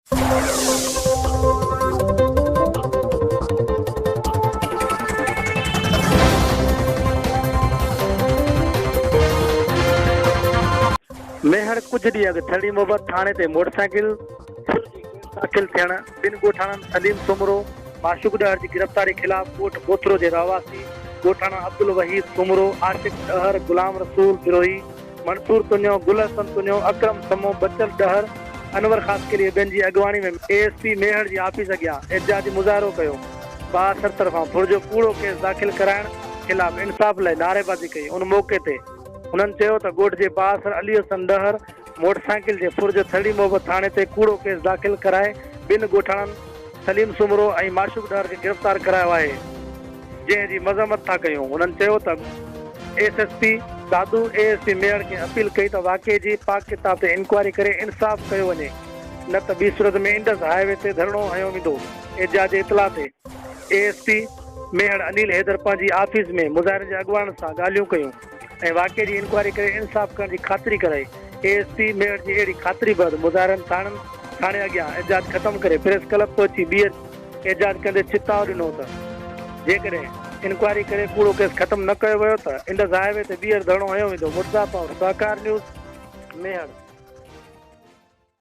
ميهڙ، ڪجهه ڏينهن اڳ ٿرڙي محبت ٿاڻي تي موٽرسائيڪل ڦر جي ڪيس داخل ٿيڻ، ٻن ڳوٺاڻن سليم سومرو، معشوق ڏهر جي گرفتاري خلاف ڳوٺ بوٿرو جي رهواسي ڳوٺاڻا عبدالوحيد سومرو، عاشق ڏهر، غلام رسول بروهي، منصور تنيو، گل حسن تنيو، اڪرم سمون، بچل ڏهر، انور خاصخيلي ۽ ٻين جي اڳواڻي ۾ اي ايس پي ميهڙ جي آفيس اڳيان احتجاجي مظاهرو ڪيو، بااثر طرفان ڦر جو ڪوڙو ڪيس داخل ڪرائڻ خلاف انصاف لاء نعريبازي ڪئي، ان موقعي تي هنن چيو ته ڳوٺ جي بااثر علي حسن ڏهر موٽرسائيڪل جي ڦر جو ٿرڙي محبت ٿاڻي تي ڪوڙو ڪيس داخل ڪرائي ٻن ڳوٺاڻن سليم سومرو ۽ معشوق ڏهر کي گرفتار ڪرايو آهي، جنهن جي مذمت ٿا ڪيون. هنن چيو ته S S P Dadu A S P Mehar کي اپيل ڪئي ته واقعي جي پاڪ ڪتاب تي انڪوائري ڪري انصاف ڪيو وڃي نه ته ٻي صورت ۾ انڊس هاء وي تي ڌرڻو هنيو ويندو. احتجاج جي اطلاع تي A S P Mehar Anil Haider پنهنجي آفيس ۾ مظاهرين جي اڳواڻن سان ڳالهيون ڪيون ۽ واقعي جي انڪوائري ڪري انصاف ڪرڻ جي خاطري ڪرائي. اي ايس پي ميهڙ جي اهڙي خاطري بعد مظاهرين ٿاڻن ٿاڻي اڳيان احتجاج ختم ڪري پريس ڪلب پهچي ٻيهر احتجاج ڪندي چتاء ڏنو ته جيڪڏهن انڪوائري ڪري ڪوڙو ڪيس ختم نه ڪيو ويو ته انڊس هاء وي تي ٻيهر ڌرڻو هنيو ويندو، مرتضيٰ پنهور، سهڪار نيوز، ميهڙ.